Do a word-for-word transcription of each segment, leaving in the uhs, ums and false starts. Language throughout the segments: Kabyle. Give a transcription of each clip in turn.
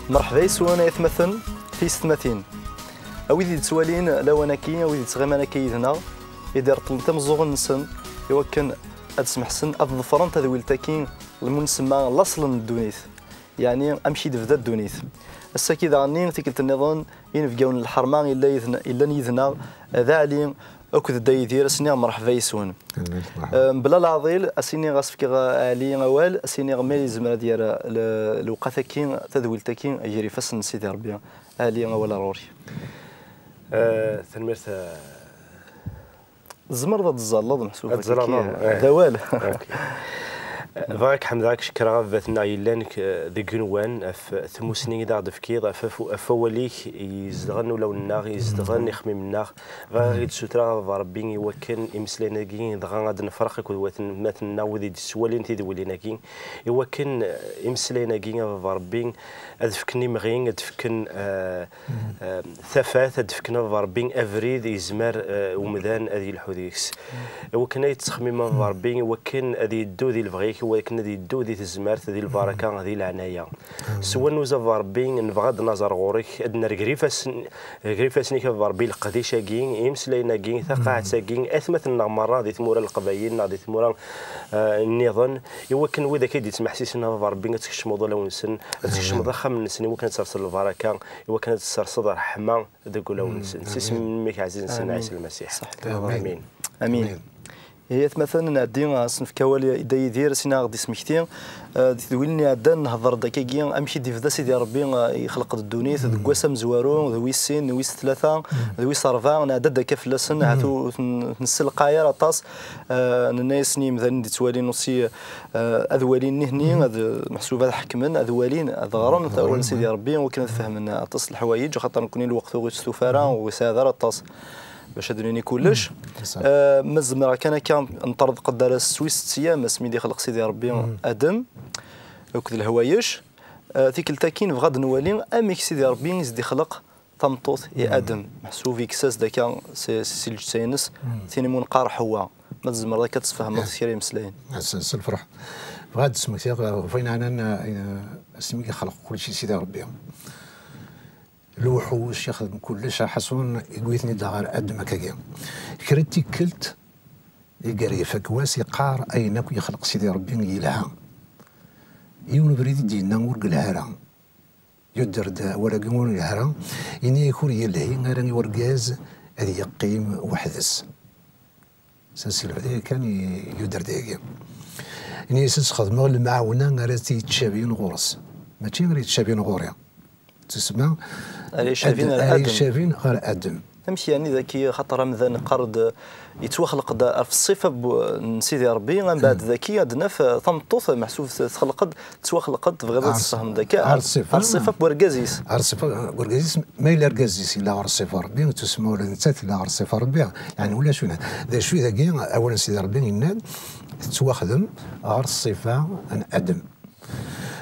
Mreḥba yes-wen ay atmaten tiyessetmatin. A wid yettwalin lawan-agi, a wid yettɣiman akka yid-neɣ, i d-ireṭṭlen timeẓẓuɣen-nsen i wakken ad smeḥsen, ad ḍefren tadwilt-agi, lmu nsemma laṣel n ddunit, yeɛni amek i d-tebda ddunit. Ass-agi daɣen-nni, tikkelt nniḍen, inebgawen n lḥerma yella yid-, yellan yid-neɣ, d Ɛli akked Dda Yidir, a s-iniɣ mreḥba yes-wen. Mebla leɛḍil, a s-iniɣ, a s-fkeɣ Ɛli awal, a s-iniɣ ma yezmer ad yerr le-, lewqat-agi, tadwilt-agi, gar ifassen n Sidi Ṛebbi. Ɛli, awal ar ɣur-k. Eh, tanemmirt, eh, Tzemreḍ ad tẓalleḍ, meḥsub ad akka tẓalleḍ, eh. D awal. Ok. Bɣiɣ ad k-ḥemdeɣ, ad k-cekkreɣ a baba-tneɣ yellan k-, deg igenwan, ɣef tmusni i d aɣ-d-tefkiḍ, ɣef, ɣef, ɣef wawal-ik izedɣen ulawen-nneɣ, izedɣen ixemmimen-nneɣ. Bɣiɣ ad k-id-ssutreɣ a baba Ṛebbi i wakken imeslayen-agi dɣa ad nefreq akked watmaten-nneɣ wid i d-ttwalin tidwilin-agi, i wakken, eh, imeslayen-agi a baba Ṛebbi ad fken imɣi, ad fken, eh, eh, tafat, ad fken a baba Ṛebbi abrid yezmer, eh, umdan ad yelḥu deg-s. I wakken ay yettxemmim a baba Ṛebbi, i wakken ad yeddu di lebɣi-k, i wakken ad yeddu di tezmert, di lbaraka, di leɛnaya. S wannuz a baba Ṛebbi, nebɣa ad naẓer ɣur-k, ad nerr gar ifassen, gar ifassen-ik a baba Ṛebbi leqdic-agi, imeslayen-agi, taqaɛet-agi, atmaten-nneɣ merra di tmura n Leqbayel neɣ di tmura, eh, nniḍen, i wakken widak i d-yettmeḥsisen a baba Ṛebbi ad tkecmeḍ ulawen-nsen, ad tkecmeḍ axxamen-nsen, i wakken ad terseḍ lbaraka, i wakken ad tesserseḍ ṛṛeḥma deg ulawen-nsen. S isem-ik ɛzizen, Ɛisa Lmasiḥ. Amin. Amin. Ihi atmaten, nɛeddi, ah, s-nefk awal i Dda Yidir, sin aɣ-d-ismekti. Ah, di tedwilin iɛeddan, nehder-d akkagi amek i d-ibda Sidi Ṛebbi, ah, ixleq-d ddunit, deg wass amezwaru, d wis sin, d wis tlata, d wis ṛebɛa, nɛedda-d akka fell-asen, ahat ur ten-, ur ten-nesselqay ara aṭas. Ah, nenna-yasen i yimdanen d-ittwalin aussi, ah, ad walin nihni, ad, meḥsub ad ḥekmen, ad walin, ad ɣren awal n Sidi Ṛebbi, wakken ad fehmen aṭas n leḥwayeǧ, axaṭer nekkni lweqt ur ɣ-istufa ara, ur ɣ-isɛi ara aṭas bac ad d-nini kullec. Ah, ma zemreɣ kan akka, nṭerḍeq-d ar ass wis setta ayyam, asmi d-ixleq Sidi Ṛebbi Adem akked lehwayeǧ. Ah, tikkelt-agi nebɣa ad nwali amek Sidi Ṛebbi i s-d-ixleq tameṭṭut i Adem. Meḥsub yekkes-as-d akka si, si, si lǧetta-ines, tin imu neqqar Ḥewwa. Ma tzemreḍ akka ad tesfehmeḍ kra imeslayen. S, s lferḥ. Bɣiɣ ad d-smektiɣ, eh, ɣef wayen ɛnan, eh, asmi i yexleq kullec Sidi Ṛebbi. Lewḥuc, ixdem kullec, ḥaṣun, yewwi-ten-id ɣer Adem akkagi. Kra n tikkelt, i gar ifak wass, yeqqar ayen akk yexleq Sidi Ṛebbi yelha. Yiwen ubrid i d-yenna ur yelha ara. Yudder-d awal-agi ur yelha ara, ini-ak ur yelhi ara i urgaz ad yeqqim weḥd-s. Sens lebda kan i yudder dagi. Ini-as ad sxedmeɣ lemɛawna ara t-yettcabin ɣur-s. Mačči ara yettcabin ɣur-i. Tussma ara yecabin ɣer Adem. Ara yecabin ɣer Adem. Amek yeɛni daki, xaṭer amdan qqar-d yettwaxleq-d ɣef ṣṣifa n Sidi Ṛebbi, mbeɛd daki ad naf, eh, tameṭṭut, meḥsub texleq-d, tettwaxleq-d, tebɣiḍ ad tessefhmeḍ akka, ɣer ṣṣifa n wergaz-is. Ɣer ṣṣifa n wergaz-is, ma yella argaz-is yella ɣer ṣṣifa n Ṛebbi, tussma ula d nettat tella ɣer ṣṣifa n Ṛebbi, yeɛni ulac win. D acu i dagi, awal n Sidi Ṛebbi yenna-d, tettwaxdem ɣer ṣṣifa n Adem.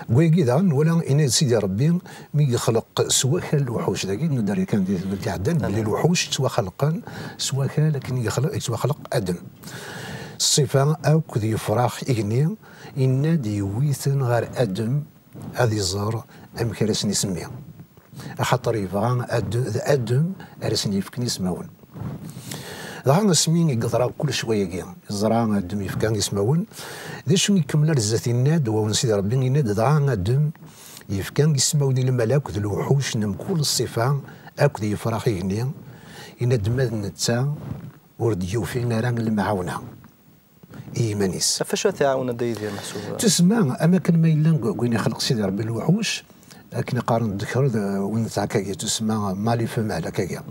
Deg wayagi daɣen nwala, yenna-d Sidi Ṛebbi, mi yexleq s wakal lewḥuc, dagi nudder yakan di tedwilt iɛeddan, belli lewḥuc ttwaxelqen s wakal akken i yexleq, yettwaxleq Adem. Ṣṣifa akk d yefrax igenni, yenna-d yewwi-ten ɣer Adem ad iẓer amek ara sen-isemmi. Axaṭer yebɣa ad, d Adem ara sen-yefken ismawen. Dɣa asmi i yeḍra kullec wayagi, yeẓra Adem yefka ismawen, d acu i ikemmel ar zdat, yenna-d, wawal n Sidi Ṛebbi yenna-d, dɣa Adem yefka ismawen i lmalak d lewḥuc n mkul ṣṣifa akked yefrax igenni, yenna-d ma d netta ur d-yufi ara lemɛawna i yiman-is. Ɣef wacu ad t-iɛawen a Dda Yidir, meḥsub? Tussma, am akken ma yella deg, deg wayen ixleq Sidi Ṛebbi lewḥuc, akken qqaren ddekr d win d akkagi, tussma, mâle femelle akkagi.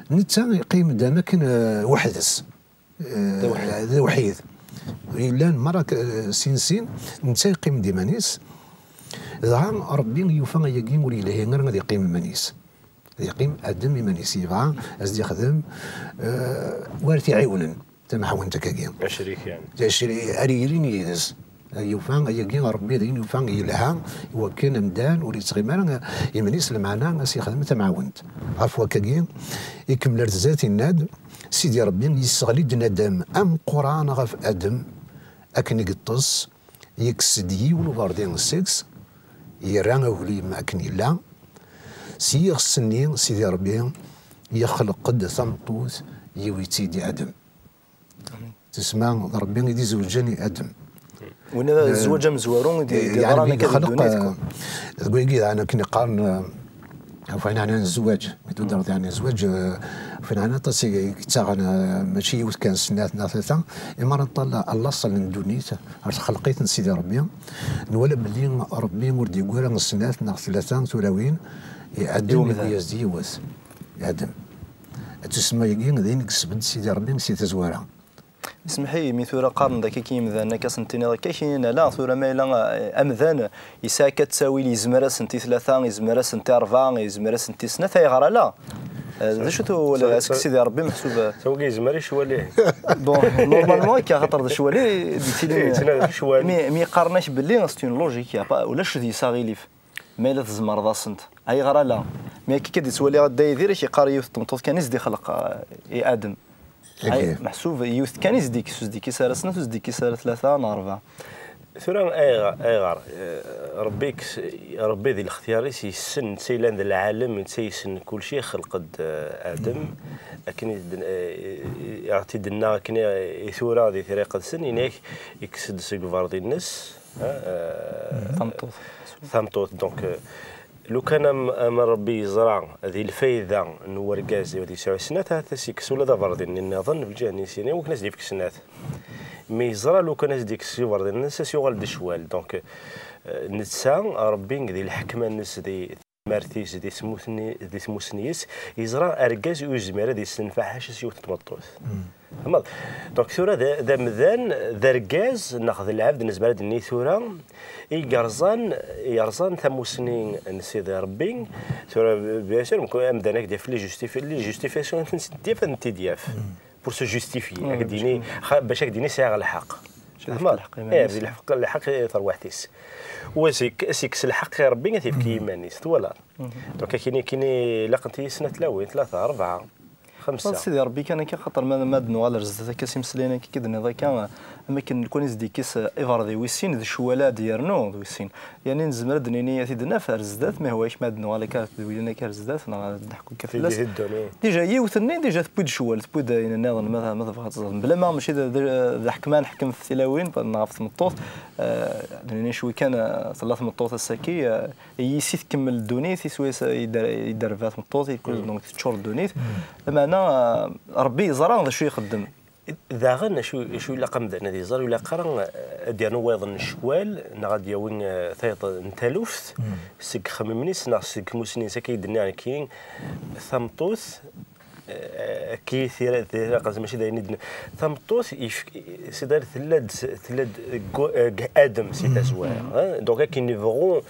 Netta yeqqim-d am akken, eh, weḥd-s. Eh, d awḥid. D awḥid. Yellan merra k-, eh, sin sin, netta yeqqim-d iman-is. Dɣa Ṛebbi yufa ayagi ur yelhi ara ad yeqqim iman-is. Ad yeqqim Adem iman-is, yebɣa ad s-d-yexdem, eh, war t-iɛiwnen, tamɛawent akkagi. Acrik, yeɛni. D acri-, ara yilin yid-s. Yufa ayagi Ṛebbi d ayen yufa yelha, i wakken amdan ur yettɣimi ara iman-is, lmeɛna ad s-yexdem tamɛawent. Ɣef wakkagi, ikemmel ar zdat, yenna-d, Sidi Ṛebbi yesseɣli-d nadam ameqqran ɣef Adem, akken i yeṭṭes, yekkes-d yiwen uberḍi seg-s, yerra aglim akken yella. S yiɣes-nni, Sidi Ṛebbi yexleq-d tameṭṭut, yiwi-tt-id i Adem. Tesma d Ṛebbi i d-izewǧen i Adem. Winna d zzwaǧ amezwaru i d-, i d-yeḍran akka di ddunit, eh, deg wayagi daɣen akken iqqaren, eh, ɣef wayen ɛnan zzwaǧ. Mi tuddreḍ yeɛni zzwaǧ, eh, ɣef wayen ɛnan aṭas i, i yettaɣen, eh, mačči yiwet kan, snat neɣ tlata. Imi ara nṭal laṣel n ddunit, ar txelqit n Sidi Ṛebbi, nwala belli Ṛebbi ur d-yewwi ara snat neɣ tlata tulawin i Adem, yewwi-yas-d yiwet i Adem. Ad tusemma-agi d ayen i yesbedd Sidi Ṛebbi si tazwara. Ismeḥ-iyi, mi tura qqaren-d akka yimdanen akka, ad sen-tiniḍ akka, kinin ala, tura ma yella, eh, amdan yesɛa akka ttawil, yezmer ad sent i tlata, yezmer ad sent i rebɛa, yezmer ad sent i snat, ayɣer ala? Eh, d acu twala, est-ce que Sidi Ṛebbi meḥsub, eh, tawagi yezmer i ccwali. Bon, normalement akka, xaṭer d ccwali, d-yettili. Yettnadi ccwali. Mi, mi qqaren-ak belli c'est une logique, y a pas, ulac deg-s aɣilif. Ma yella tzemreḍ-asent, ayɣer ala? Mi akka i d-yettwali Dda Yidir, ak-yeqqar yiwet n tmeṭṭut kan i s-d-ixleq, eh, i Adem. Ay, meḥsub yiwet kan i s-d-ikkes, ur s-d-ikkes ara snat, ur s-d-ikkes ara tlata neɣ rebɛa. Tura ayɣer, ayɣer, eh, Ṛebbi ikkes, Ṛebbi di lextyar-is yessen, netta yellan d lɛalem, netta yessen kulci, ixleq-d, eh, Adem, akken i d-, eh, i, i aɣ-t-id-tenna akken i, i tura di Tira Iqedsen, yenna-ak, ikkes-d seg uberḍi-nnes, eh, eh, tameṭṭut. Tameṭṭut. Donc, eh, lukan am, am Ṛebbi yeẓra di lfayda n urgaz i yesɛu snat, ahat ad s-ikkes ula d aberḍi-nni nniḍen, lǧiha-nni sin, i wakken ad s-d-ifk snat. Mi yeẓra lukan ad s-d-ikkes uberḍi-nni, ad s-yuɣal d ccwal. Donc, eh, netta, Ṛebbi di lḥekma-nnes, di tmart-is, di tmusni-, di tmusni-is, yeẓra argaz ur yezmir ad yessenfeɛ ḥaca s yiwet n tmeṭṭut. Tfehmeḍ? Donc tura d, d amdan, d argaz, neɣ d lɛebd, nezmer ad d-nini tura, i yerẓan, yerẓan tamusni n Sidi Ṛebbi. Tura, bien sûr, mkul amdan ad k-d-yaf les justifi-, les justifications, ad tent-id-yaf, ad tent-id-yaf. Pour se justifier, ad k-d-yini, xa-, bac ad k-d-yini sɛiɣ lḥeqq. Tfehmeḍ? Lḥeqq i, eh, iman-is. Lḥeqq, lḥeqq i terwiḥt-is. Wa s-ik-, s-ikkes lḥeqq i Ṛebbi, ad t-yefk i yiman-is. Twalaḍ? Donc, akini, kini, laqent-iyi snat tlawin, tlata, rebɛa, xemsa. Sidi Ṛebbi kan akka, xaṭer ma, ma d-nuɣal ar zdat akka s imeslayen akka i d-tenniḍ akka, am akken nekni s-d-ikkes, eh, iberḍi wis sin, d ccwal ad d-yernu d wis sin. Yani nezmer ad d-nini ad t-id-naf ar zdat, ma yehwa-yak ma ad d-nuɣal akka ar tedwilin akka ar zdat, neɣ ad d-neḥku akka fell-as. Déjà yiwet-nni, déjà tewwi-d ccwal, tewwi-d ayen nniḍen, ma, ma tebɣa ad teẓreḍ. Bla ma mačči d, d, d aḥekma neḥkem ɣef tilawin, neɣ ɣef tmeṭṭut, eh, ad d-nini cwi kan, eh, tella tmeṭṭut ass-agi, eh, yis-s i tkemmel ddunit, i swayes i der-, i derba tmeṭṭut, i kul, donc teččur ddunit. Lameɛna, eh, Ṛebbi yeẓra d acu ixeddem. Daɣen, acu, acu ilaq amdan ad iẓer, ur ilaq ara, eh, ad d-yernu wayeḍ n ccwal, neɣ ad d-yawi, eh, tayeḍ n taluft seg ixemmimen-is neɣ seg tmusni-ines. Akka i d-nniɣ nekki, tameṭṭut, eh, akka i tira, tira qas mačči d ayen i d-, tameṭṭut, yef-, c'est-à-dire tella-d, tella-d deg, eh, deg Adem si tazwara, eh. Donc akken yebɣu,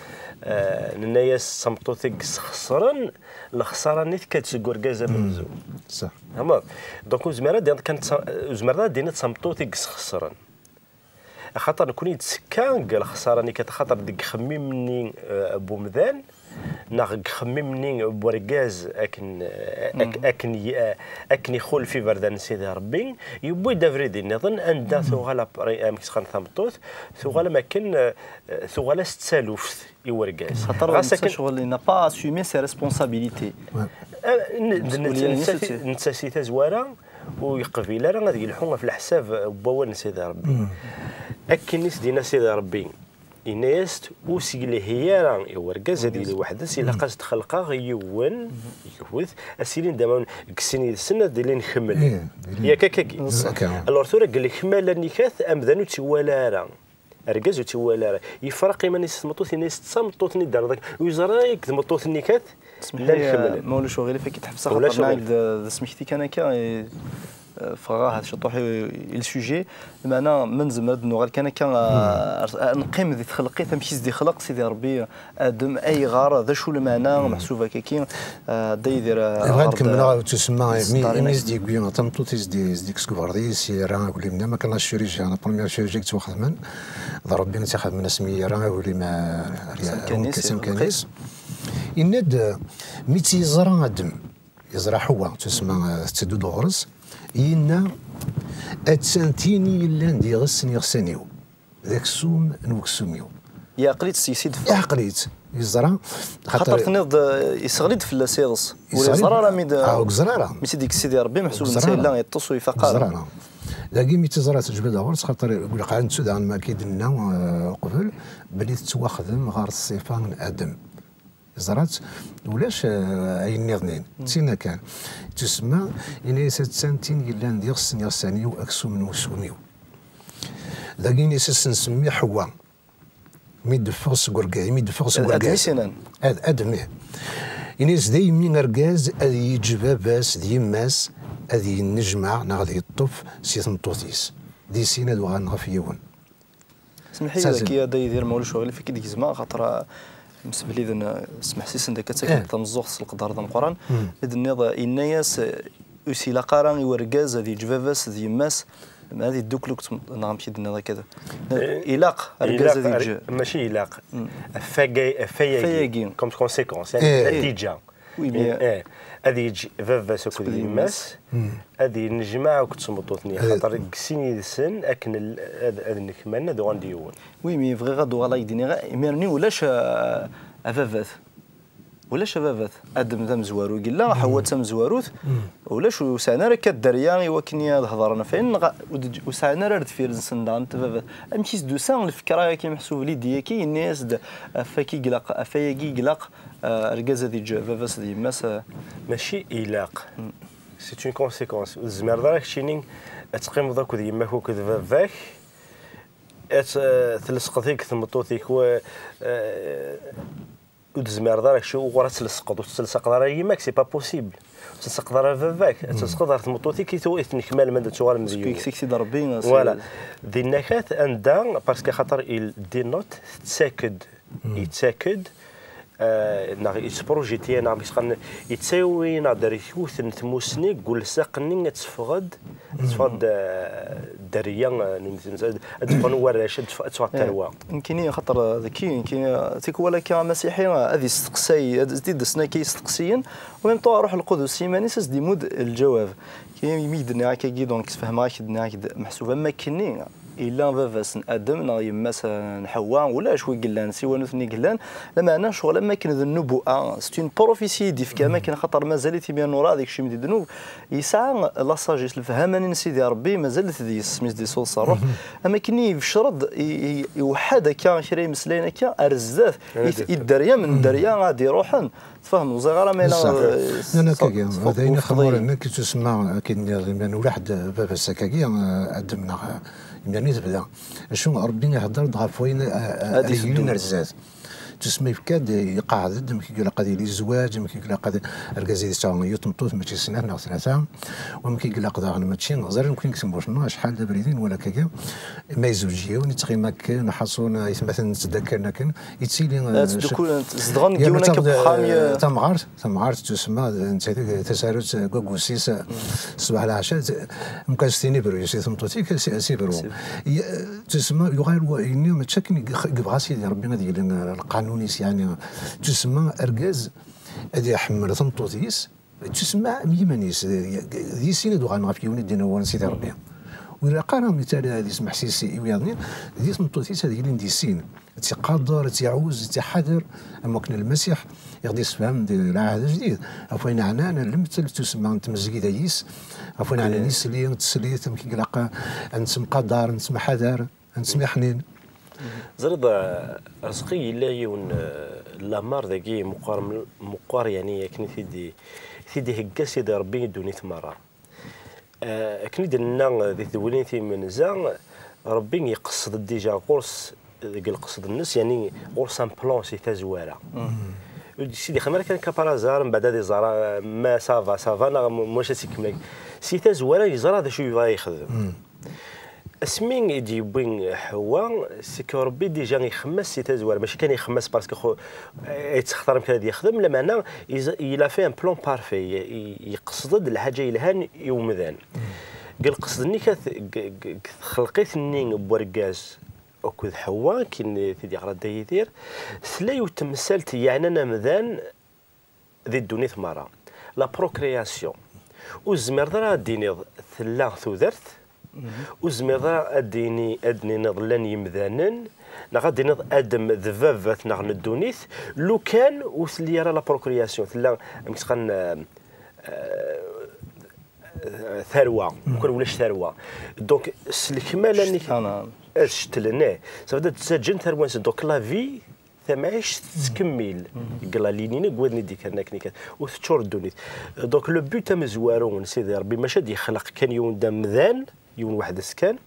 eh, nenna-yas d tameṭṭut i yesxesren, lexsara-nni tekka-d seg urgaz amenzu. Ṣṣeḥ. Tfehmeḍ? Donc, ur zmireɣ ad d-iniɣ kan d ta-, ur zmireɣ ad d-iniɣ d tameṭṭut i yesxesren. Axaṭer nekni yettekka deg lexsara-nni kan, axaṭer deg uxemmim-nni, eh, n umdan, neɣ deg uxemmim-nni n urgaz akken, eh, ak-, akken i, eh, akken ixulef iberdan n Sidi Ṛebbi, yewwi-d abrid nniḍen anda tuɣal après, amek ttxan tameṭṭut, tuɣal am akken, eh, tuɣal-as d taluft i urgaz. Xaṭer ɣas netta akken ccɣel, il n'a pas assumé ses responsabilités. Ah, n-, d-, netta, netta si tazwara ur yeqbil ara ad yelḥu ɣef leḥsab n wawal n Sidi Ṛebbi. Akken i s-d-yenna Sidi Ṛebbi, yenna-yas-d, ur s-yelhi ara i urgaz ad yili weḥd-s, ilaq ad s-d-xelqeɣ yiwen, yiwet, ad s-ilin d amawen deg sin yid-sen ad ilin kemmel. Yak akkagi. Alors tura deg lekmala-nni kat, amdan ur tt-iwala ara. Argaz ur tt-iwala ara. Yefreq iman-is s tmeṭṭut, yenna-yas d tameṭṭut-nni d-terniḍ akka. Ur yeẓri ara deg tmeṭṭut-nni kat llan kemmlen. Ma ulac uɣilif, ad k-id-ḥebseɣ, xaṭer nɛid d, d asmekti kan akka, eh, ffɣeɣ ahat ciṭuḥ i, i le sujet. Meɛna ma nezmer ad nuɣal kan akka, eh, ar, ar neqqim di txelqit, amek i s-d-ixleq Sidi Ṛebbi Adem, ayɣer, d acu lmeɛna, meḥsub akka-ki, eh, Dda Yidir, eh, bɣiɣ ad kemmleɣ, ur ttusemma, imi, imi i s-d-yewwi tameṭṭut i s-d-, i s-d-yekkes deg uberḍi-s, yerra aglim-nni, am akken la chirurgie, la première chirurgie i yettwaxedmen, d Ṛebbi i tt-ixedmen asmi yerra aglim, eh, ar s amkan-is. Yenna-d, mi tt-yeẓra Adem, yeẓra Ḥewwa, ur ttusemma, eh, tetteddu-d ɣur-s, yenna, attan tin i yellan d iɣes n yiɣsan-iw, d aksum n weksum-iw. Yeɛqel-itt, yes-i d-teffeɣ. Yeɛqel-itt, yeẓra. Xaṭer tenniḍ-d, eh, yesseɣli-d fell-as iḍes. Ur yeẓra ara mi d-, ah, ur yeẓra ara. Mi tt-id-yekkes Sidi Rebbi, meḥsub netta yella yeṭṭes ur ifaq ara. Ur yeẓra ara. Dagi mi tt-iẓra teǧbed ɣur-s, xaṭer ilaq ad nettu daɣen ma akka i d-nenna, eh, uqbel, belli tettwaxdem ɣer ṣṣifa n Adem. Yeẓra-tt, ulac, eh, ayen nniḍen. D tinna kan. Tusemma, ini-as attan tin yellan d iɣes n yiɣsan-iw, aksum n wusum-iw. Dagi ini-as ad s-nsemmi Ḥewwa. Mi d-teffeɣ seg urgaz, mi d-teffeɣ seg urgaz. Adem i s-yennan. Ad, Adem, ih. Ini-as daymi argaz ad yeǧǧ baba-s d yemma-s, ad yennejmaɛ neɣ ad yeṭṭef si tmeṭṭut-is. Di sin ad uɣalen ɣef yiwen. Smeḥ-iyi daki a Dda Yidir, ma ulac uɣilif i k-id-gezmeɣ, xaṭer, ah, msebliden, ah, smeḥsisen-d akka d tameẓẓuɣt s leqder d ameqqran. Mi d-tenniḍ, ah, yenna-yas, ah, ur s-ilaq ara i urgaz ad yeǧǧ baba-s d yemma-s, ma ad yeddukel akked tmeṭ-, neɣ amek i d-tenniḍ akka? Eh, ilaq argaz ad yeǧǧ. Mačči ilaq. Afayagi, afayagi, comme conséquence, yani, natija. Oui, mais, eh, ad yeǧǧ baba-s akked yemma-s, ad yennejmaɛ akked tmeṭṭut-nni, xaṭer deg sin yid-sen akken l-, ad, ad nnekman, ad uɣalen d yiwen. Oui, mais bɣiɣ ad uɣaleɣ ad k-d-iniɣ, imir-nni ulac, eh, ababat. Ulac ababat. Adem d amezwaru i yella, Ḥewwa d tamezwarut. Ulac, ur sɛin ara akka dderya i wakken ad hedṛen ɣef wayen, neɣ ur d-, ur sɛin ara ar deffir-nsen daɣen tababat. Amek i s-d-tusa lfekra-agi, meḥsub Lidi-agi, yenna-yas-d, afayagi i ilaq, afayagi i ilaq, eh, argaz ad yeǧǧ baba-s d yemma-s, eh. Mačči ilaq. C'est une conséquence. Ur tezmireḍ ara keččini ad teqqimeḍ akked yemma-k akked baba-k, ad t-, eh, tlesqeḍ-ik tmeṭṭut-ik, wa-, eh, ur tezmireḍ ara kečč uɣur ad tlesqeḍ, ur tettlesqeḍ ara yemma-k, c'est pas possible. Ur tettlesqeḍ ara baba-k, ad tlesqeḍ ɣer tmeṭṭut-ik i tu-, i tennekmalem ad tuɣalem d yiwen. Yekkes-ik-id Rebbi, eh, voilà. Dinna kat anda, parce que xaṭer il dénote, tettak-d, yettak-d, eh, neɣ yettprojiti, neɣ amek s-qqaren, yettawi-aneɣ-d ar yiwet n tmusni deg ulsaq-nni ad teffeɣ-d, ad teffeɣ-d, eh, dderya, eh, n umednus, ad, ad d-ffɣen warrac, ad d-ff-, ad teffeɣ tarwa. Nekkini, xaṭer, eh, daki, nekkini, eh, tikwal akka amasiḥi, eh, ad yesteqsay, ad, ad d-asen akka yisteqsiyen, u même temps, Ṛuḥ Lqudus s yiman-is ad s-d-imudd lǧawab. Kini, mi d-nniɣ akkagi, donc, sfehmeɣ-ak-d, nniɣ-ak-d, meḥsub am akkenni, yella baba-s n Adem neɣ yemma-s n Ḥewwa, ulac wi yellan, siwa nutni i yellan, lameɛna ccɣel am akken d nnubu'a, c'est une prophétie i d-yefka, am akken xaṭer mazal-it imir n ur-, ad ikcem di ddnub, yesɛa la sagesse, lefhama-nni n Sidi Rebbi, mazal-it deg-s, mi s-d-isuḍ ṣṣerruḥ, am akken i yebcer-d, i, i, iweḥḥa-d akka kra imeslayen akka, ar zdat, i, i dderya, m dderya ad d-iruḥen, tfehmeḍ, ur ẓriɣ ara ma yella, eh, nnan akkagi, d ayen ixemmuren nekk, tusemma akken nniɣ, imir ulaḥ-d baba-s akkagi, eh, Adem neɣ, eh, imir-nni tebda. Acu, Rebbi ihedder-d ɣef wayen, eh, eh, ad yilin ar zdat. Tusemma yefka-d, iqeɛɛed-d amek i ilaq ad yili zzwaǧ, amek i ilaq ad, argaz ad yesɛu yiwet tmeṭṭut, mačči snat neɣ tlata, wamek i ilaq daɣen, mačči, ẓriɣ nekkni deg tmurt-nneɣ acḥal d abrid i nwala akkagi, ma yezweǧ yiwen, yettɣimi akken, ḥaṣun, aytmaten ttdakkaren akken, yettili, eh, zedɣen deg yiwen akka n uxxam, eh, tamɣart, tamɣart tusemma, netta tasarut deg waggus-is, ṣṣbeḥ leɛca, mkaz tini bru, si tmeṭṭut-ik, si, si bru. Tusemma, yuɣal wa-, yenni, mačči akken i yebɣa Sidi Rebbi ad yili lqanun-is, yeɛni, tusemma, argaz ad iḥemmel tmeṭṭut-is, tusemma am yiman-is, d, d yis-sin ad uɣalen ɣef yiwen i d-yenna Sidi Rebbi. Ur ilaq ara mi tala ad ismeḥsis i wiyaḍ-nni, di tmeṭṭut-is ad yilin di sin. Ad tt-iqader, ad tt-iɛuz, ad tt-iḥader, am wakken Lmasiḥ i ɣ-d-issefham di Lɛahd Ajdid. Ɣef wayen ɛnan lemtel tusemma n tmezgida-is, ɣef wayen ɛnan isli, teslit, amek i ilaq ad nettemqadar, ad nettemḥadar, ad nettemyeḥnin. Ẓriḍ, eh, Rezqi, yella yiwen, eh, lamar dagi meqqar, meqqar, yani, akken i t-id-, i t-id-ihegga Sidi Rebbi i ddunit merra. Eh, akken i d-nenna, eh, di tedwilin timenza, Rebbi iqeṣṣed dija ɣur-s, eh, deg lqesd-nnes, yani ɣur-s un plan si tazwara. Ur d-, si d-ixdem ara kan ka par hasard, mbeɛd ad iẓer, eh, ma ça va, ça va, neɣ m-, mac ad s-ikemmel. Si tazwara yeẓra d acu yebɣa yexdem. Asmi i d-yewwi Ḥewwa, c'est que Rebbi dija ixemmem-as si tazwara, mačči kan ixemmem-as parce que xo-, yettextar amek ara d-yexdem, lameɛna, il a fait un plan parfait, i, i, yeqsed-d lḥaǧa yelhan i umdan. Deg lqesd-nni kat, deg, deg, deg txelqit-nni n wergaz akked Ḥewwa, akken i t-id-yeɣra Dda Yidir, tella yiwet temsalt yeɛnan amdan di ddunit merra. La procréation. Ur tezmireḍ ara ad d-tiniḍ tella tudert, ur tezmireḍ ara ad d-tini-, ad d-tiniḍ llan yimdanen, Neɣ ad d-tiniḍ Adem d baba-tneɣ n ddunit, lukan ur telli ara la procréation, tella, amek ttqan, eh, eh, tarwa, lukan ulac tarwa. Donc, s lekmal-nni, ad cettlen, eh. Ça veut dire, ttaǧǧan tarwa-nsen. Donc, la vie, tamɛict tettkemmil deg la lignée n widen i d-ikkren akken kan, ur teččur ddunit. Donc, le but amezwaru n Sidi Ṛebbi, maca ad yexleq kan yiwen d amdan, yiwen weḥd-s kan.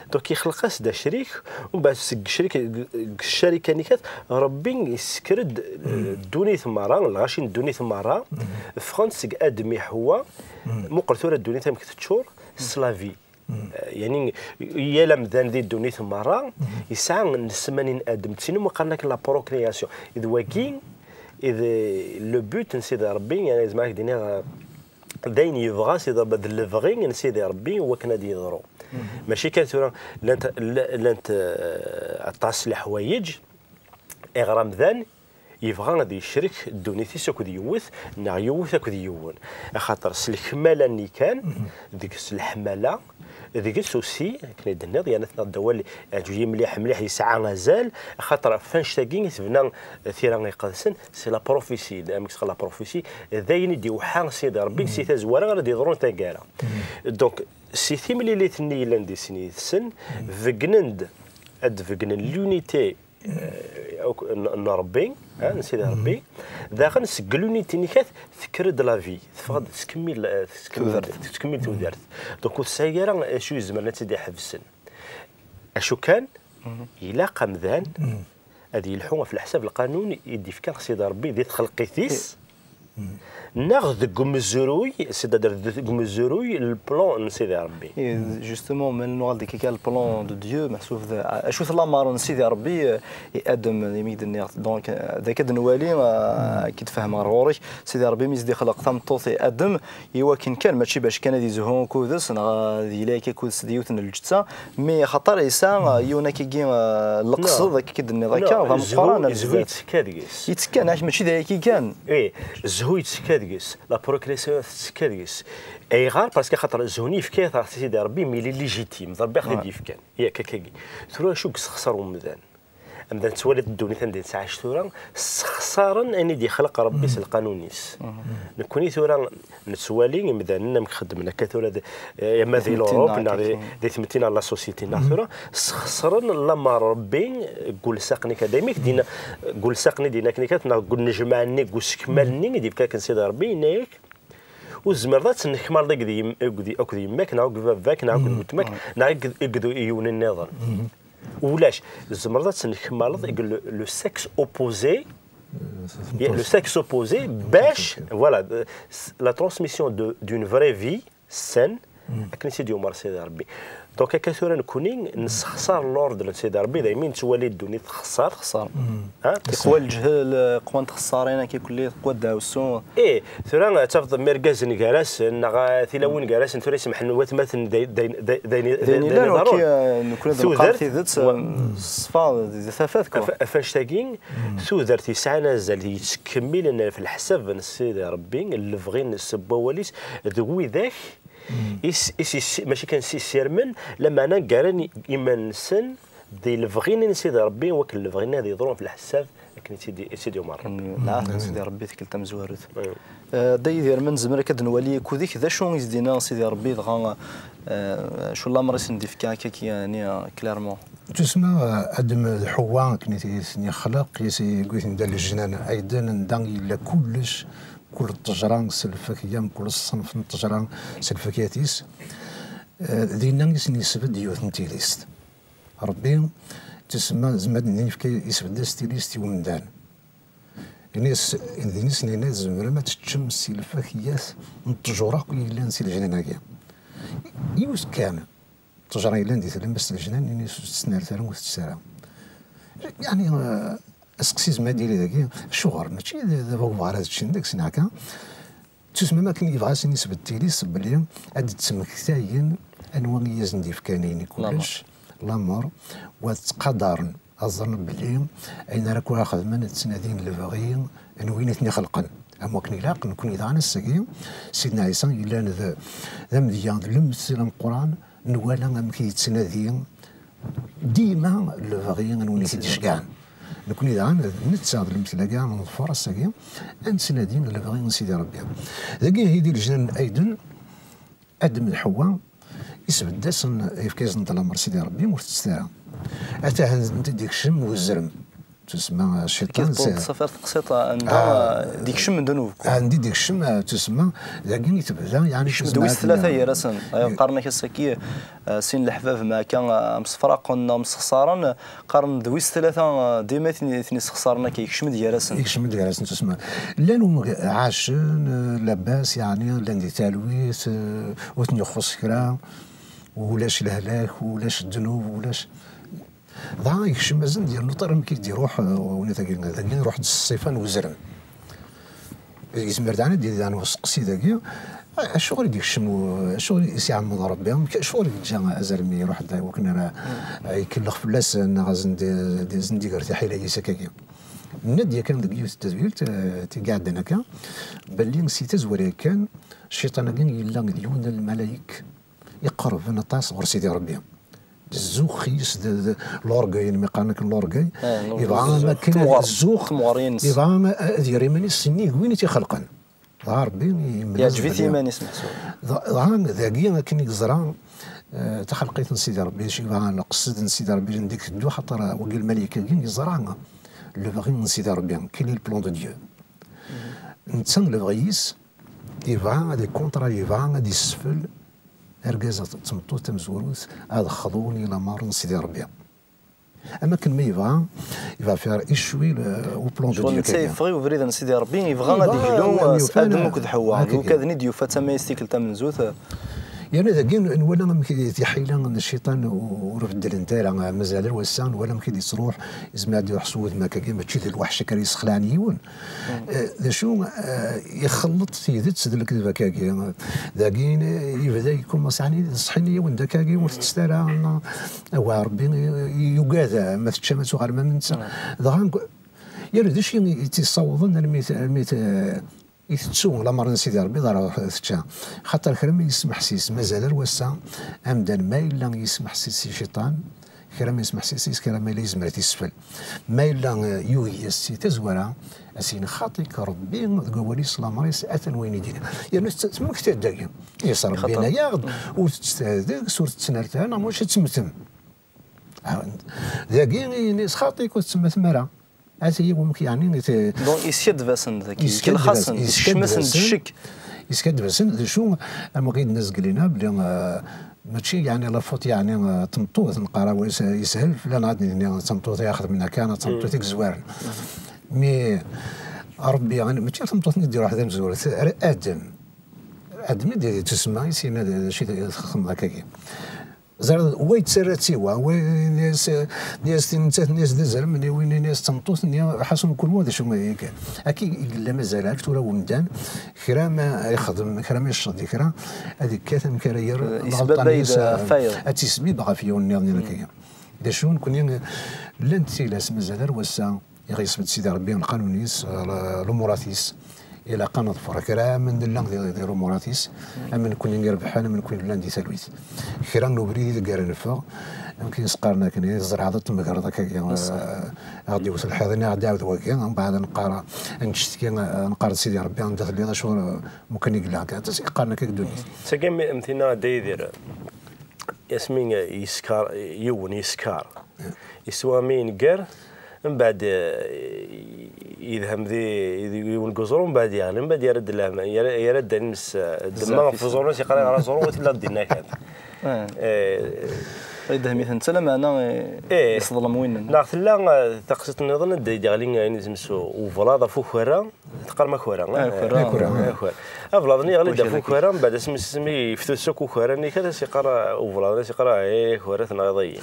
Donc, yexleq-as-d acrik, umbeɛd seg ccrik-, deg ccarika-nni kan, Ṛebbi yessker-d, eh, ddunit merra, lɣaci n ddunit merra, ffɣen-d seg Adem i Ḥewwa. Muqel tura ddunit amek teččur, s la vie. Eh, yani, yal amdan di ddunit merra yesɛa nnessma-nni n Adem. D tin umi qqaren akken la procréation. D wagi i d le but n Sidi Ṛebbi, yani, zemreɣ ad k-d-iniɣ, eh, d ayen yebɣa Sidi Ṛebbi, d lebɣi n Sidi Ṛebbi wakken ad yeḍru. Mačči kan tura llant, llant, eh, aṭas leḥwayeǧ iɣer amdan yebɣa ad yecrek ddunit-is akked yiwet, neɣ yiwet akked yiwen. Axaṭer s lekmala-nni kan, deg-s leḥmala, deg-s aussi, akken i d-tenniḍ, yerna tenniḍ-d awal, yeɛǧeb-iyi mliḥ, mliḥ, yesɛa azal, axaṭer ɣef annect-agi i tebna Tira Iqedsen, c'est la prophétie, amek ttqal la prophétie, d ayen i d-iweḥḥa Sidi Ṛebbi, si tazwara ara d-yeḍrun taggara. Donc, si timlilit-nni yellan di sin yid-sen, begnen-d, ad d-begnen l'unité eh, akk-, n, n Ṛebbi, eh, n Sidi Ṛebbi. Daɣen seg l'unité-nni kan tekker-d la vie, teffeɣ-d, tettkemmil, eh, tettkemmil tudert. Tettkemmil tudert. Donc ur tesɛi ara acu izemren ad tt-id-iḥebsen. Acu kan, ilaq amdan ad yelḥu ɣef leḥsab lqanun i d-ifka Sidi Ṛebbi di txelqit-is, neɣ deg umezruy, c'est-à-dire deg umezruy, le plan n Sidi Ṛebbi. Et justement, ma nuɣal deg akka le plan de Dieu, meḥsub d acu-t lamer n Sidi Ṛebbi, eh, i Adem, imi i d-nniɣ. Donc, eh, d akka d-nwali, eh, akka d-fehmeɣ ɣur-k, Sidi Ṛebbi mi s-d-ixleq tameṭṭut i Adem, i wakken kan, mačči bac kan ad yezhu akked-s, neɣ ad yili akka akked-s d yiwet n lǧetta, mi axaṭer yesɛa, eh, yiwen akkagi, eh, leqsed, akka i d-nniḍ akka, d ameqqran, yettekka deg-s. Yettekka, neɣ mačči d ayagi kan. Eh, zzhu yettekka deg-s, la procréation tettekka deg-s. Ayɣer? Parce que axaṭer zzhu-nni yefka-t ɣer Sidi Ṛebbi, mi il est légitime, d Ṛebbi i ɣ-t-id-yefkan. Yak, akkagi. Tura acu i yessexṣer umdan? Amdan tettwaliḍ ddunit anda i nettɛac tura, ssexṣaren ayen i d-yexleq Ṛebbi s lqanun-is. Nekkni tura nettwali imdanen amek xeddmen akka tura, d, eh, ama di l'Europe, neɣ di, di tmetti, neɣ la société, neɣ tura, sxeṣren lamer Ṛebbi deg ulsaq-nni kan. Daymi i k-d-yenna, deg ulsaq-nni d-yenna akken kan, neɣ deg unejmaɛ-nni, deg usekmal-nni i d-yefka akken Sidi Ṛebbi, yenna-yak, ur tzemreḍ ad tennekmaleḍ akked yem-, akked, akked yemma-k, neɣ akked baba-k, neɣ akked weltma-k, neɣ akked, akked yiwen nniḍen. Ulac, tzemreḍ ad tennekmaleḍ akked le, le sexe opposé, le sexe opposé, bac, voilà, euh, la transmission de, d'une vraie vie saine, akken i tt-id-yumer Sidi Ṛebbi. Donc, akka tura nekkni nessexṣar l'ordre n Sidi Ṛebbi, daymi nettwali ddunit texṣer. Texṣer. Ha? Teqwa lǧehel, qwant txeṣṣarin, akka kulli teqwa ddeɛwessu. Eh, tura ad tafeḍ mi rgazen gar-asen, neɣ, eh, tilawin gar-asen, tura isemḥen watmaten d, d, d, d ayen, d ayen iḍerrun. Nekkni ad neqqar tidet, ṣṣfa d tafat, quoi. Af-, af annect-agi, tudert yesɛan azal, yettkemmilen ɣef leḥsab n Sidi Ṛebbi, lebɣi-nnes n wawal-is, d widak is, is, is, mačči kan s isirmen, lameɛna ggaren iman-nsen di lebɣi-nni n Sidi Ṛebbi, wakken lebɣi-nni ad yeḍru ɣef leḥsab akken i tt-id-, i tt-id-yumeṛ Ṛebbi. Lɛahd n Sidi Ṛebbi, tikkelt tamezwarut. Eh, Dda Yidir, ma nezmer akka ad nwali akked-ik, d acu i s-d-yenna Sidi Ṛebbi, dɣa, eh, acu lamer i sen-d-ifka akka, yani, clairement? Tusma, eh, Adem d Ḥewwa, akken i t-, i ten-yexleq, i s-, i ten-yewwiten d lejnan, Ɛiden, anda yella kullec, kul ṭṭejra s lfakya, mkul ṣṣenf n ṭṭejra s lfakyat-is. Eh, dinna i sen-yesbedd yiwet n tilist. Ṛebbi, tusma, zma d-nini yefka, yesbedd-as tilist i umdan. Ini-as, din i sen-yenna, tzemrem ad teččem si lfakyat n ṭṭjur akk i yellan si lejnan-agi. Yiwet kan ṭṭejra yellan di tlemmast n lejnan, ini-as ur tt-ttnalet ara, ur tettett ara. Yeɛni, eh, aseqsi zma ad yili dagi, acuɣer? Mačči d, d baba ara ad ččen deg-s, neɣ akka? Tusmem akken yebɣa ad sen-isbedd tilist belli ad d-ttmektayen anwa i asen-d-ifkan ayen i kullec, lamer, wa ttqadaren. Ad ẓren belli ayen ara kra xedmen, ad ttnadin lebɣi n win i ten-ixelqen. Am wakken ilaq, nekkni daɣen ass-agi, Sidna Ɛisa yellan d, d amedya, d lemtel ameqqran, nwala amek yettnadi Dima lebɣi n win i t-id-iceggɛen. Nekni daɣen, netta d lemtel-agi, neḍfer ass-agi, ad nettnadi lebɣi n Sidi Ṛebbi. Dagi ihi di leǧnan n Aydin, Adem d Ḥewwa, isbedd-asen, yefka-yasen-d lameṛ Sidi Ṛebbi, ur tettett ara. Ata anda i d-ikcem uzrem. Tusemma cciṭan. Kif s- tṣafar teqsiṭ anda, ah, d-ikcem ddnub, quoi. Anda i d-ikcem, ah, tusemma, dagi i tebda, yeɛni, ikcem-d wis tlata gar-asen. Ay, qqaren-ak ass-agi, ah, sin leḥbab ma akka, ah, msefraqen neɣ msexsaren, qqaren-d wis tlata, ah, dima i ten-, i ten-issexsaren akka, ikcem-d gar-asen. Ikcem-d gar-asen, tusemma. Llan wid ɛacen, ah, labas, yeɛni, llan di talwit, ah, ur ten-ixuṣṣ kra, ulac lehlak, ulac ddnub, ulac. Dɣa yekcem azal yernu ṭṭir amek i d-iruḥ, eh, unafag-nni. Dagi iruḥ-d s ṣṣifa n uzrem. Yezmer daɣen ad d-yili daɣen useqsi dagi, acuɣer i d-yekcem u-, acuɣer i s-iɛemmed Ṛebbi, amek, acuɣer i yeǧǧa azrem iruḥ-d i wakken ara, eh, ikellex fell-asen, neɣ ad sen-d-, ad sen-d-iger tiḥila-is akkagi? Nenna-d yakan deg yiwet n tedwilt, eh, tig iɛeddan akka, belli si tazwara yakan, cciṭan-agi yella d yiwen n lmalayek iqerben aṭas ɣer Sidi Ṛebbi. D zzux-is, d, d l'orgueil, mi qqaren akken l'orgueil. Eh, yebɣa l'orgueil. Am akken temɣer-, zzux, temɣer-ines. Yebɣa ad yerr iman-is sennig win i t-ixelqen. Dɣa Ṛebbi yemlal. Yeɛǧeb-it yiman-is meḥsub. Dɣa, dɣa dagi akken i yeẓra, eh, taxelqit n Sidi Ṛebbi, acu yebɣa leqsed n Sidi Ṛebbi, anda i iteddu, xaṭer wagi lmalayek-agi yeẓra lebɣi n Sidi Ṛebbi, quel est le plan de Dieu. Netta lebɣi-is, yebɣa ad ikunṭra, yebɣa ad isfel argaz d tmeṭṭut tamezwarut ad xḍun i lameṛ n Sidi Ṛebbi. Am akken ma yebɣa, il va faire échouer le, au plan de Dieu. Ccɣel netta yeffeɣ i ubrid n Sidi Ṛebbi, yebɣa ad yeglu, yebɣa, eh, Adem akked Ḥewwa. Akkagi. Lukan i d-yufa tama-is tikkelt tamenzut, eh. Yerna dagi n-, nwala amek i tiḥila n cciṭan u-, ur beddlent ara, eh, mazal ar wass-a, nwala amek i d-yettruḥ, yezmer ad iruḥ s wudem akkagi, mačči d lweḥc akka ara yessexlaɛen yiwen. Eh, d acu, eh, ixelleṭ tidet d lekdeb akkagi. Dagi, eh, yebda yekkumaṣ, yeɛni, d ṣṣeḥ-ini yiwen d akkagi, ur tettett ara, neɣ, awah, Ṛebbi, eh, yugad, eh, ma teččam ad tuɣalem am netta. Dɣa, yal d acu i tt-yessawḍen armi t-, armi t-, i tettu lameṛ n Sidi Ṛebbi, dɣa tečča. Xaṭer kra ma yesmeḥsis, mazal ar wass-a, amdan ma yella yesmeḥsis i cciṭan, kra ma yesmeḥsis-is, kra ma yella yezmer ad t-isfel. Ma yella, eh, yugi-yas si tazwara, ad s-yini xaṭi-k Ṛebbi deg wawal-is, lameṛ-is, atan wayen i d-yenna. Yerna tettmekta-d dagi. Yes, Ṛebbi yenna-yaɣ-d, ur tettett deg-s, ur tettnal ara, neɣ mačči ad temmtem. Ah, dagi i yenna-yas xaṭi-k, ur tettemmtem ara. Ata yiwen amek yeɛni, i te- Donc, yeskaddeb-asen dagi, yeskaddeb-asen, yekellex-asen, yekcem-asen-d ccek. Yeskaddeb-asen, d acu, am ɣid n azgel-ina, belli, eh, mačči, yeɛni, la faute, yeɛni, eh, tameṭṭut, neqqar, wa yes-, yeshel fell-aneɣ ad d-nini d tameṭṭut i ixedmen akka, neɣ d tameṭṭut i yezwaren. Mi Ṛebbi, yeɛni, mačči d tameṭṭut-nni i d-iruḥ d amezwaru, ara Adem. Adem i d-, tusemma i s-yenna d, d acu i txedmeḍ akkagi. Ẓer, wa yettarra-tt i wa, wa yenna-yas, yenna-yas tin nettat, yenna-yas d azrem, nni win yenna-yas d tameṭṭut, nni ḥasun kul wa d acu ma iga. Akka i yella mazal ar tura umdan, kra ma ixdem, kra ma yecceḍ di kra, ad ikkat amek ara yerr, eh, leɣelṭa-nni-s, ad tt-isbib ɣef yiwen nniḍen akkagi. D acu, nekni llant tilas mazal ar wass-a, i ɣ-yesbedd Sidi Ṛebbi lqanun-is, l-, lumuṛat-is. Ilaq ad neḍfer kra am nella di, di lumuṛat-is, am nekni irebḥen, am nekni llan di talwit. Kra n ubrid i deg ara neffeɣ, amek i s-qqaren akken, i tzerɛeḍ ad tmegreḍ akkagi, eh, a ɣ-d-iwet lḥiḍ-nni, a ɣ-d-iɛawed wagi, mbeɛd ad neqqar, ad nettcetki, eh, neqqar-d Sidi Ṛebbi, anda telliḍ, acuɣer, eh, mukan i yella akka. Atas i qqaren akka deg ddunit. Tagi am, am tinna a Dda Yidir, asmi yeskar, yiwen yeskar, yeswa mi yenker, mbeɛd, eh, yedhem di, di yiwen n uẓru, mbeɛd yeɣli, mbeɛd yerra-d lehma, yerra, yerra-d anim s, eh, ddemma ɣef uẓru-nnes, yeqqar ɣer aẓru, wa tella dinna kan. Eh. Eh. Yedhem-iten, d lameɛna, eh, eh, yeṣḍelem win. Neɣ tella, eh, taqsiṭ nniḍen, anda i d-yeɣli ayen isem s ublaḍ ɣef ukara, teqqarem akara, eh? Akara. Akara. Ablaḍ-nni yeɣli-d ɣef ukara, mbeɛd asmi, asmi yeftus akk ukara-nni kan, as-iqqar ublaḍ, as-iqqar, "Eh, akara, tenɣiḍ-iyi."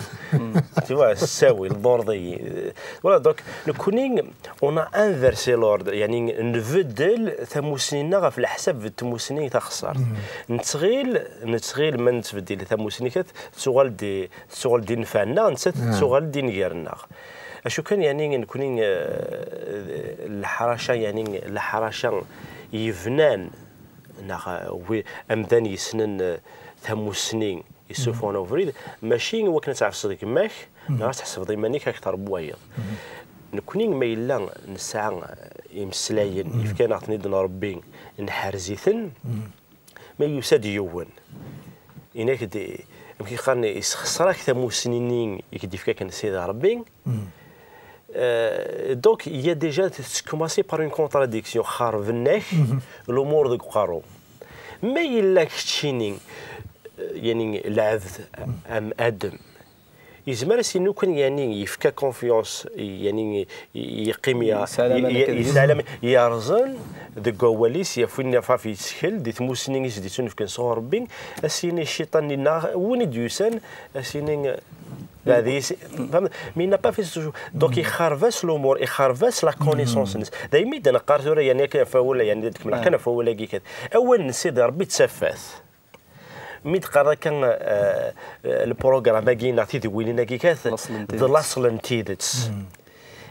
Tu vois, ssawil, tḍurreḍ-iyi. Voilà, donc, nekkni, on a inversé l'ordre, yeɛni, nbeddel tamusni-nneɣ ɣef leḥsab n tmusni taxeṣṣart. Nettɣil, nettɣil ma nettbeddil tamusni kan, tettuɣal-d, tettuɣal-d i nnfeɛ-nneɣ, nettat tettuɣal-d i nnger-nneɣ. Acu kan, yeɛni, nekkni, eh, leḥraca, yeɛni, leḥraca yebnan, neɣ, eh, wi-, amdan yessnen, eh, tamusni, yessuffɣen ubrid, mačči i wakken ad tɛefseḍ gma-k, Neɣ ad tḥesbeḍ iman-ik akteṛ n wayeḍ. Nekkni ma yella nesɛa imeslayen yefkan-aɣ-ten-id n Ṛebbi, nḥerz-iten, ma yusa-d yiwen, inak-d, amek i qqaren, yessexṣer-ak tamussni-nni i k-d-ifka kan Sidi Ṛebbi. Euh, donc, il y a déjà, tu commences par une contradiction. Xerben-ak lumuṛ deg uqerru. Ma yella keččini, euh, yani, lɛebd am Adem, yezmer ad s-yini kan, yani, yefka confiance, yani, yeqqim ya-, Yesɛa laman akka deg-s. Yesɛa laman, yerẓen deg wawal-is, yaf win ɣef yettkel, di tmussni i s-d-yettunefken sɣur Ṛebbi, ad s-yini cciṭan-nni neɣ win i d-yusan, ad s-yini, euh, Badi, c'est, mais il n'a pas fait ce jour. Donc, ixerreb-as lumuṛ, ixerreb-as la connaissance-nnes. Daymi i d-neqqar tura, yani, akka ɣef wawal, yani, ad kemmleɣ kan ɣef wawal-agi kan. Awal n Sidi Ṛebbi d tafat. Mi d-qqar akka, euh, euh, le programme-agi neɣ tidwilin-agi kan, Laṣel n d tidet. Laṣel n tidet.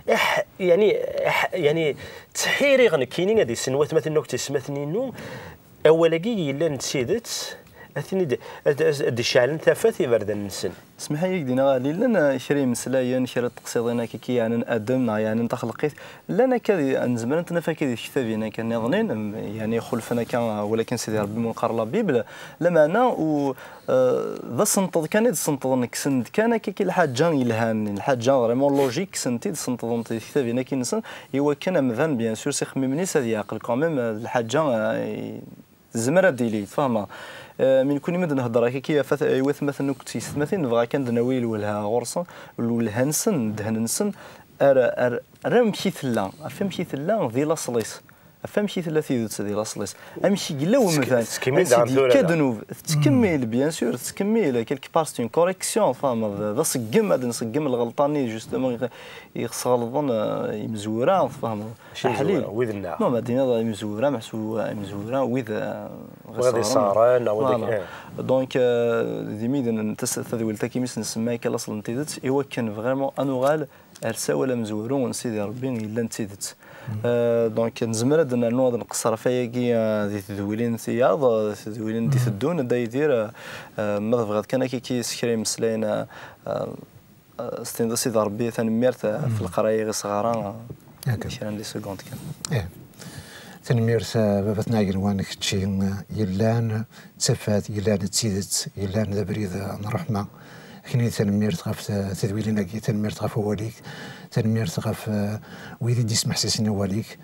Iḥ-, yani, iḥ-, yani, ttḥiriɣ nekkini ad issin watmaten-inu akked teysetmatin-inu, awal-agi yellan d tidet, ad ten-id-, ad, ad, ad d-ceɛlen tafat iberdan-nsen. Smeḥ-iyi ad k-d-iniɣ, llan, eh, kra imeslayen, kra n teqsiḍin akka i yeɛnan Adem neɣ yeɛnan taxleqit, llan akka di, nezmer ad ten-naf akka di tektabin akka nniḍnin, em, yani ixulfen akka, eh, walakin Sidi Ṛebbi mu neqqar la Bible, lameɛna u, eh, d asenṭeḍ kan i d-senṭḍen, kksen-d kan akka ki lḥaǧa yelhan, lḥaǧa vraiment logique, kksen-tt-id, senṭḍen-tt di tektabin akka-nsen, i wakken amdan, bien sûr, s ixemmimen-is ad yeɛqel quand même, eh, d lḥaǧa, eh, i-, tezmer ad d-tili, tfehmeḍ. Eh, mi nekkni mi d-nhedder akka ki ɣef at-, i watmaten akked teysetmatin, nebɣa kan d-nawi lwelha ɣur-sen, lwelha-nsen, ddehn-nsen, ar, ar, ar amek i tella, ɣef amek i tella di laṣel-is. Ɣef amek i tella tidet di laṣel-is. Amek i yella umdan, tettkemmil ansi daɣen d-yekka tura, da. Ddnub. Tettkemmil, bien sûr, tettkemmil. Quelque part, c'est une correction, tfehmeḍ, d aṣeggem, ad nṣeggem lɣelṭa-nni, justement, i, i ɣ-sɣelḍen, eh, imezwura, tfehmeḍ. Mačči imezwura, aḥlil. Wid nneɣ. Non, ma d-tiniḍ imezwura, meḥsub imezwura, wid, eh, wid ɣ-isseɣren. Isseɣren, neɣ wid ak-, voilà. Donc, eh, d imi d-, n-, tas-, tadwilt-agi mi s-nsemma akka laṣel n tidet, i wakken vraiment ad nuɣal ar ssawal amezwaru n Sidi Ṛebbi yellan d tidet. Eh, donc, nezmer ad nernu ad nqeṣṣer ɣef wayagi, eh, di tedwilin tiyaḍ, eh, tedwilin d-iteddun, a Dda Yidir, eh, eh, ma tebɣiḍ kan akka ki s kra imeslayen, eh, eh, eh, s-tiniḍ a Sidi Ṛebbi tanemmirt, eh, ɣef leqraya i ɣ-isɣara, eh, kra n les secondes kan. Tanemmirt, eh, baba-tneɣ agelwan, kečči, eh, yellan d tafat, yellan d tidet, yellan d abrid, eh, n ṛṛeḥma. Akni tanemmirt ɣef, eh, tedwilin-agi, tanemmirt ɣef wawal-ik, tanemmirt ɣef, eh, wid i d-ismeḥsisen awal-ik.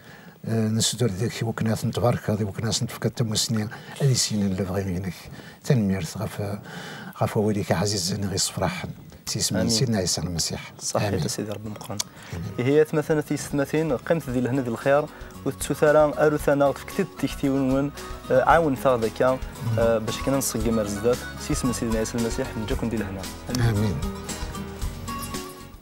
Eh, nessutur deg-k i wakken ad ten-tbarkeḍ, i wakken ad sen-tefkeḍ tamussni ad issinen lebɣi-inek. Tanemmirt ɣef, eh, ɣef wawal-ik ɛzizen i ɣ-issefraḥen. S yisem n Sidna Ɛisa Lmasiḥ. Ṣaḥit, amin. A Sidi Ṛebbi meqqren. Ihi, atmaten, a tiyessetmatin, qqimet di lehna d lxir, ur tettut ara, arut-aneɣ-d, fket-id tiktiwin-nwen, eh, ɛawnet-aɣ-d akka, eh, bac akken ad nṣeggem ar zdat, s yisem n Sidna Ɛisa Lmasiḥ, neǧǧa-ken di lehna. Amin. Amin.